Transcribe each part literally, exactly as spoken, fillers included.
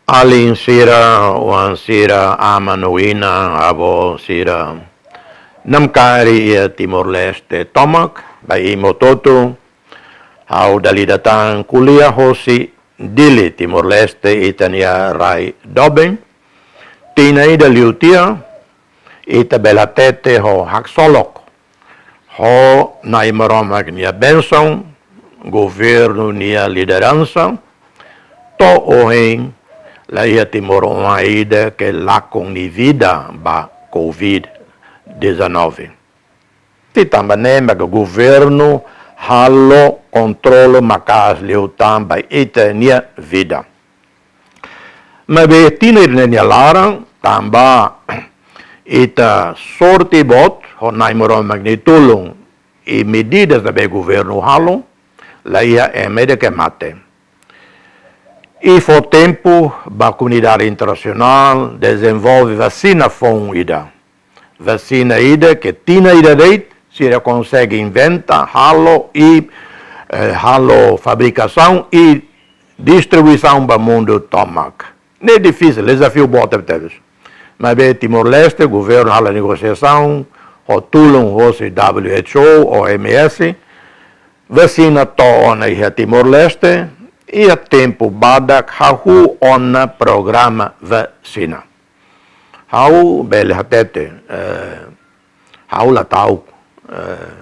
Alin sira, oan sira, aman no inan, avó sira, namkari iha Timor-Leste tomak, ba imi hotu-hotu, ha'u dala ida tan ko'alia hosi Dili, Timor-Leste, ita-nia rai doben. Tinan ida liu tiha, ita bele hatete ho haksolok, ho Na'i Maromak nia bensaun, governu nia lideransa, to'o ohin la iha timoroan ida ke lakon nia vida ba covid dezanove. Tanba ne'e maka governu halo kontrolu maka'as liután ba ita-nia vida. Maibé tinan ida-ne'e nia laran, tanba ita sorte boot ho Na'i Maromak nia tulun, i medidas ne'ebé governu halo, la iha ema ida ke mate. I fó tempu ba komunidade internasionál dezenvolve vasina foun ida. Vasina ida ke tinan ida de'it sira konsege inventa, halo i, eh, halo fabrikasaun i distribuisaun ba mundu tomak. Ne'e difisil, dezafiu boot tebes. Maibé Timor-Leste, governu halo negosiasaun ho tulun hosi W H O, O M S, vasina to'o ona iha Timor-Leste, iha tempu badak hahú ona programa vasina. Ha'u bele hatete, eh, ha'u la ta'uk, eh,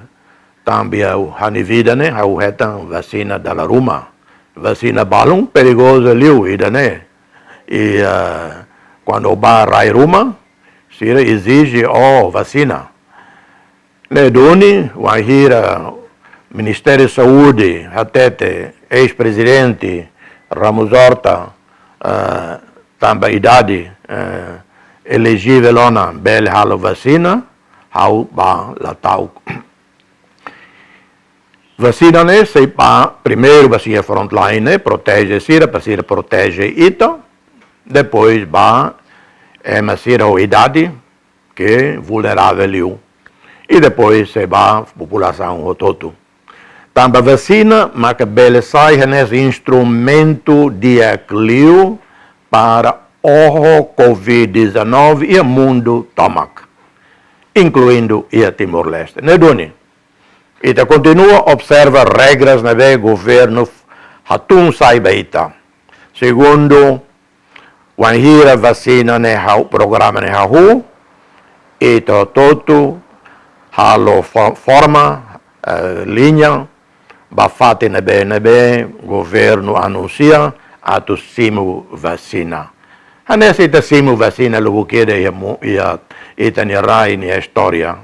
tanba ha'u-nia vida ne'e, ha'u hetan vasina dala ruma. Vasina balun perigozu liu ida-ne'e. I, eh, kuandu bá rai ruma, sira ezije ó vasina. Ne'e duni, wainhira Ministériu Saúde hatete eis-prezidente Ramos Horta, eh, tanba idade, eh, elejivel ona bele halo vasina, ha'u bá la ta'uk. Vasina ne'e sei ba primeiru ba sira frontline, proteje sira, para sira proteje ita, depois ba ema sira ho idade, ke vulneravel liu. I depois sei ba populasaun hotu-hotu. Tanba vasina maka bele sai hanesan instrumentu di'ak liu para oho covid dezanove iha mundu tomak, inkluindu iha Timor-Leste. Ne'e duni, ita kontinua observa regras ne'ebé governu hatun sai ba ita. Segundu, wainhira vasina ne'e hahú, programa ne'e hahú, ita hotu-hotu halo fo-, forma, eh, liña, ba fatin ne'ebé, ne'ebé governu anunsia atu simu vasina. Hanesan ita simu vasina lubuk ida iha mu-, iha ita-nia rai nia istória,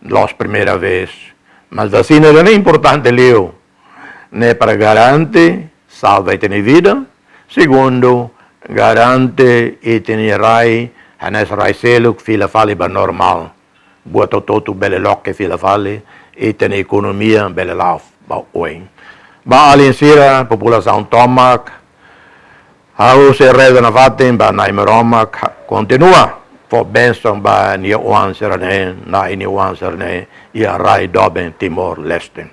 la'ós primeira vez. Mas vasina ne'e importante liu. Ne'e para garante salva ita-nia vida. Segundu, garante ita-nia rai, hanesan rai seluk, fila fali ba normál. Buat hotu-hotu bele loke fila fali, ita-nia ekonomia bele la'o ba oin. Ba alin sira, populasaun tomak, ha'u sei reza nafatin ba Na'i Maromak kontinua fó bensaun ba nia oan sira-ne'e, Na'i nia oan sira-ne'e, iha rai doben Timor-Leste.